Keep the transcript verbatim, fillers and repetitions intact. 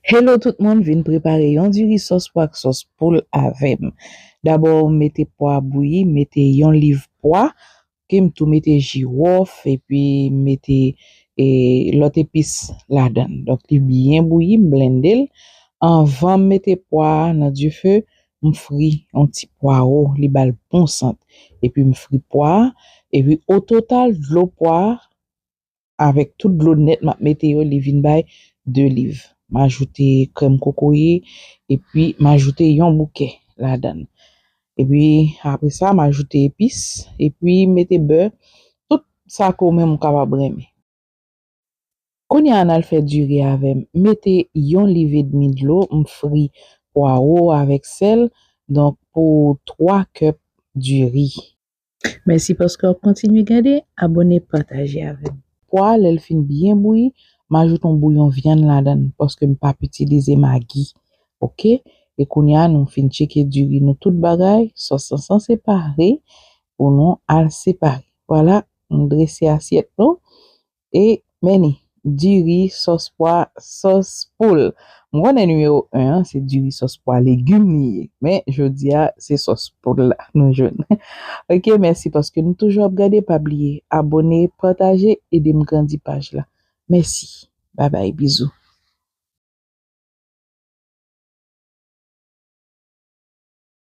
Hello tout moun, vin prepare yon diri sòs pwa ak sòs poul avè m. Dabò, mete pwa bouyi, mete yon liv pwa, ke m tou mete jiwòf, epi mete e, lòt epis ladan l. Donk, li byen bouyi, m blende l. Anvan m mete pwa a nan dife, m fri yon ti pwawo, li ba l bon sant. Epi m fri pwa a, epi o total, dlo pwa a, avèk tout dlo nèt m ap mete yo, li vin bay de liv. M ajoute krèm kokoye, epi m ajoute yon bouke ladan l. Epi apre sa, m ajoute epis, epi mete bè, tout sa ke ou menm ou kapab renmen. Kounye a, n al fè diri avè m. Mete yon liv edmi dlo, m fri pwawo avèk sèl, donk pou twa kèp diri. Mèsi paske w ap kontinye gade, abòne, pataje avè m. Pwa a, lè l fin byen bouyi, m ajoute yon bouyon vyann ladan l, paske m p ap itilize magi. Oke? E kounye a, nou fin tcheke diri nou, tout bagay, sòs lan sanse pare, pou nou al separe. Vwala, nou drese asyèt nou. E men li, diri sòs pwa, sòs poul. M konnen nimewo en an, se diri sòs pwa legim li ye. Men, jodi a, se sòs poul la nou jwenn. Oke, mèsi paske nou toujou ap gade. Pa bliye abòne, pataje, ede m grandi paj la. Mèsi. Babay, bizou.